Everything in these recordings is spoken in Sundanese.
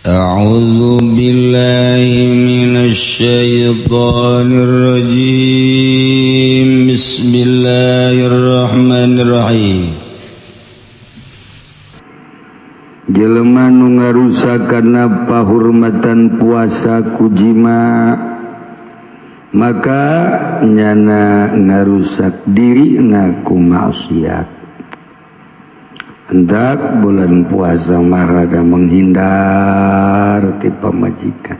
A'udzu billahi minasy syaithanir rajim. Bismillahirrahmanirrahim. Jelema nu ngarusak kana pahurmatan puasa ku jima, maka nyana ngarusak dirina ku maksiat. Hendak bulan puasa maraga menghindar ti pamajikan.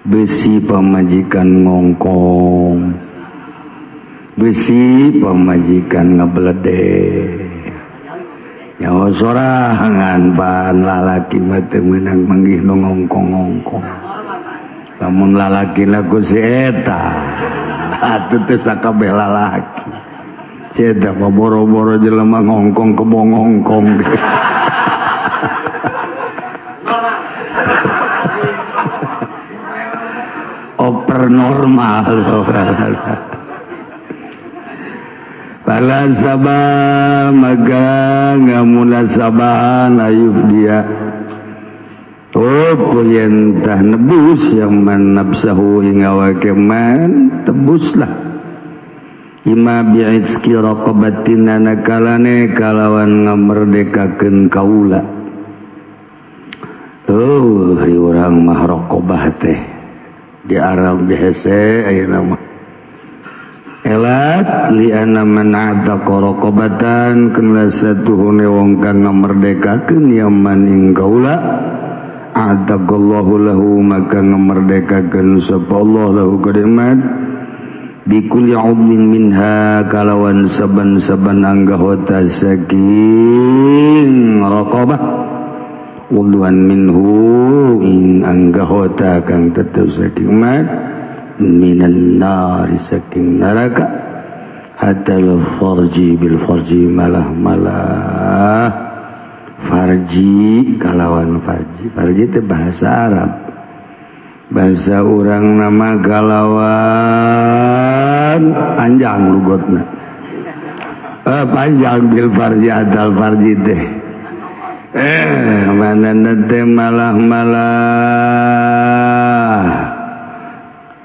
Besi pamajikan ngongkong, besi pamajikan ngebledeh. Nyawa sorangan pan lalaki mah teu meunang manggih nu ngongkong-ngongkong. Lamun lalaki lagu si eta, atuh teu sakabeh lalaki. Si eta mah boro-boro jelema ngongkong kebo ngongkong. Oper normal. Fala sabah maka ngamunasabahan ayuf dia. Oh yen tah nebus yang man nafsahu ing awake man, tebuslah. Ima bi'itski raqabatin anakalane kalawan ngamerdekakeun kaula. Oh, hari urang mah raqabah teh di Arab hese ayeuna mah. Elat li anna man ataqa raqabatan kana satuhune wong kang ngamerdekakeun ya man ing kaula, ataqallahu lahu maka ngamerdekakeun sapa Allah lahu kademan bikulli udwin minha kalawan saban-saban anggahota saking raqabah udwan minhu ing anggahota kang tetep saking mat minan nari saking neraka hatta farji bil farji malah-malah farji kalawan farji. Farji itu bahasa Arab, bahasa urang nama kalawan panjang lugotna. Panjang bil farji adal farji teh. Mana teh malah-malah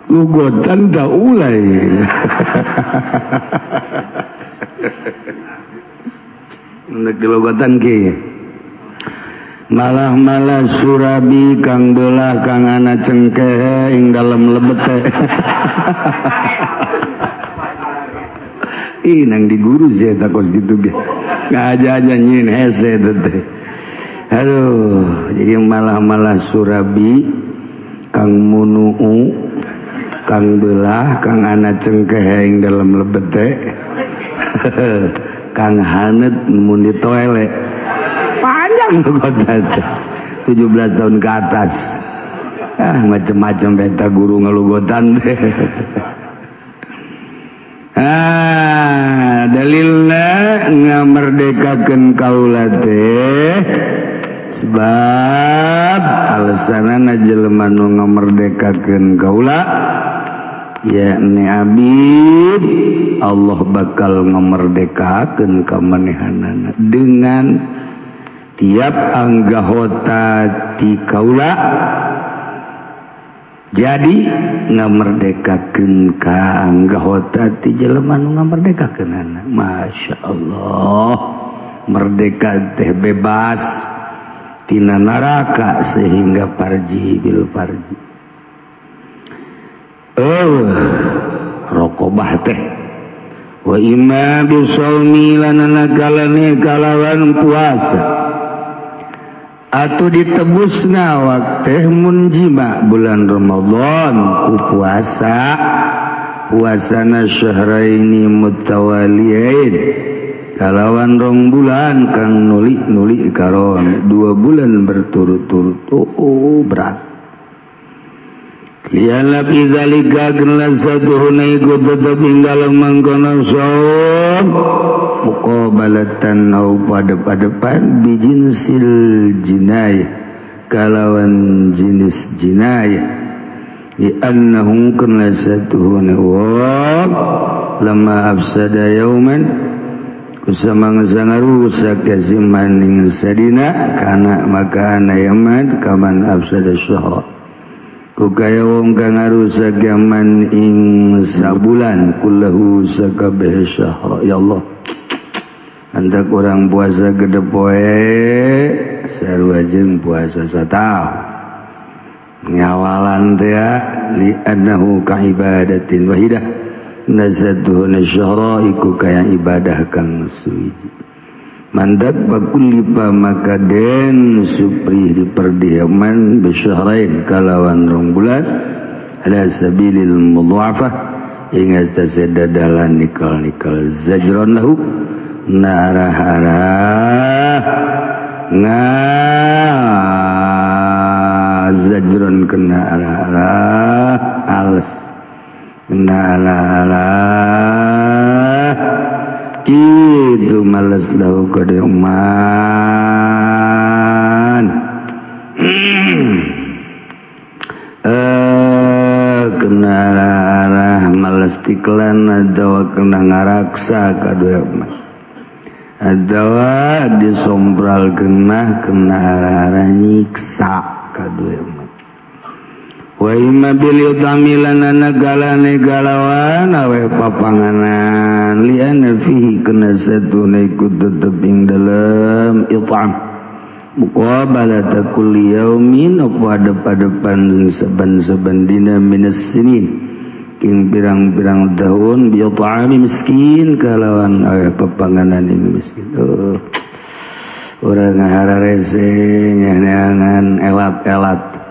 lugotan tak ulai. Nek dilogotan ki. Malah-malah surabi kang belah kang ana cengkeh ing dalem lebete. Ih nang di guru sih eta kos kitu ge. Ngaja-aja nyin hese teh. Aduh, jadi malah-malah surabi kang munuu kang belah kang ana cengkeh ing dalem lebete. Kang hanet mun ditoele. Panjang kota 17 tahun ke atas. Ah, macam-macam beta guru ngelugotan deh. Ah, dalilna ngamerdekakeun kaula teh sebab alasanana jelema nu ngamerdekakeun kaula yakni abid, Allah bakal ngamerdekakeun ka manehanana dengan tiap anggahota ti kaula jadi ngamerdekakeun ka anggahota ti jelema nu ngamerdekakeunana. Masya Allah, merdeka teh bebas tina neraka sehingga parji bil parji. Raqabah teh wa imma bisawmi lanana kalane kalawan puasa atau ditebusna waktu mun jima bulan Ramadan ku puasa, puasana syahraini mutawaliyain kalawan rong bulan kang nuli-nuli karon 2 bulan berturut-turut. Oh, berat. Lian lapi zalika kena satuhuna ikut tetap ing dalem mangkono saum muqabalatan au padep-padepan bijinsil jinayah kalawan jenis jinayah li annahu kana satuhuna wa lama afsada yauman Kusamangsa ngarusak kasiman ing sadina kana maka ana yaman kaman afsada syahra. Ku kaya wong kang ngarusak yaman ing sabulan kullahu sakabeh syahra. Ya Allah. Antak orang puasa gede poe sarua jeung puasa sataun. Ngawalan teh li annahu ka ibadatin wahidah. Nazaduhuna syahra iku kaya ibadah kang suwiji. Mandak bakulipa maka den supri diperdiaman bisyahrain kalawan rong bulan ala sabilil mudha'afah ing astaseda dalan nikal-nikal zajron lahu na arah-arah nga zajron kena arah-arah als na ala itu malas lahu kada man kena arah malas tiklan atawa kena ngaraksa kada man atawa disompral kena kena arah-arah nyiksa kada man. Wa imma bil yutamilan galane galawan awe papanganan lian fihi kena satuna ikut tetep ing dalem it'am muqabalata kulli yaumin apa adep-adepan saban-saban dina minas sinin ing pirang-pirang tahun bi it'ami miskin kalawan awe papanganan ing miskin. Urang ngahararese nyaneangan elat-elat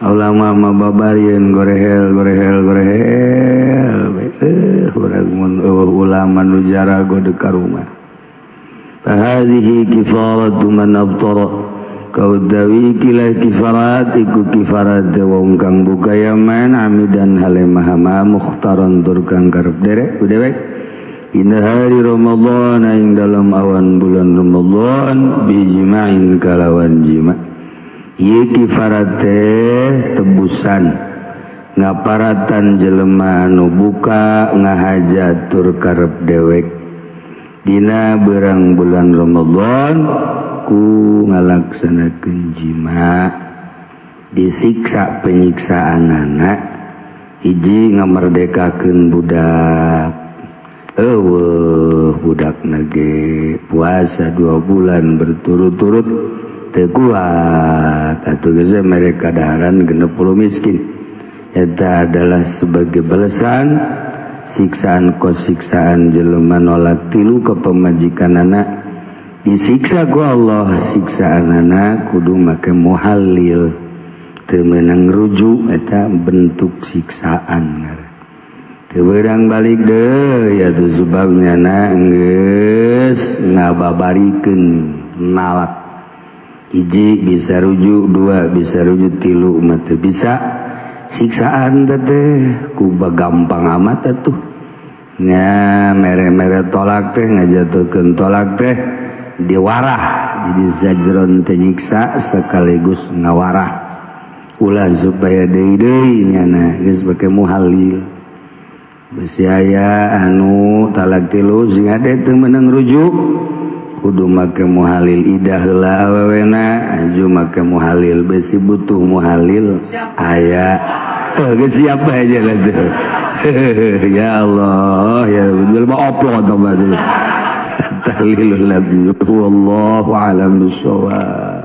ulama mah babarieun gorehel gorehel gorehel urang mun eueuh ulama nu jarago deuk ka rumah. Fa hadhihi kifaratu man aftara kaudawi kila kifarat iku kifarat wong kang buka yaman amidan hale maha mukhtaran tur kang karep derek dewek inna hari Ramadan ing dalam awan bulan Ramadan bijima'in kalawan jima'. Ieu kifarat teh tebusan ngaparatan jelema anu buka ngahaja tur karep dewek dina berang bulan Ramadan ku ngalaksanakeun jima disiksa penyiksaan anak hiji ngamerdekakeun budak eueuh budak nage puasa 2 bulan berturut-turut teu kuat atuh geus mereka daharan 60 miskin. Eta adalah sebagai balasan siksaan kosiksaan jelema nolak tilu ke pemajikan anak disiksa ku Allah siksaan anak kudu make muhallil teu meunang rujuk eta bentuk siksaan teu beurang balik deui atuh sebabnya na geus ngababarikeun nalak. Hiji bisa rujuk, dua bisa rujuk, tilu mah teu bisa. Siksaan teh kuba gampang amat atuh. Nya mere-mere tolak teh ngajatuhkeun tolak teh diwarah. Jadi zajron teh nyiksa sekaligus ngawarah. Ulah supaya deui-deui nyana geus pake muhalil. Besi aya anu talak tilu sing ade teu meunang rujuk. Kudu make muhalil idah heula awewena aju make muhalil besi butuh muhalil aya geus siap aja lah tuh. Ya Allah ya jelema oplo tah batu. Tahlilul nabi wallahu alam bissawab.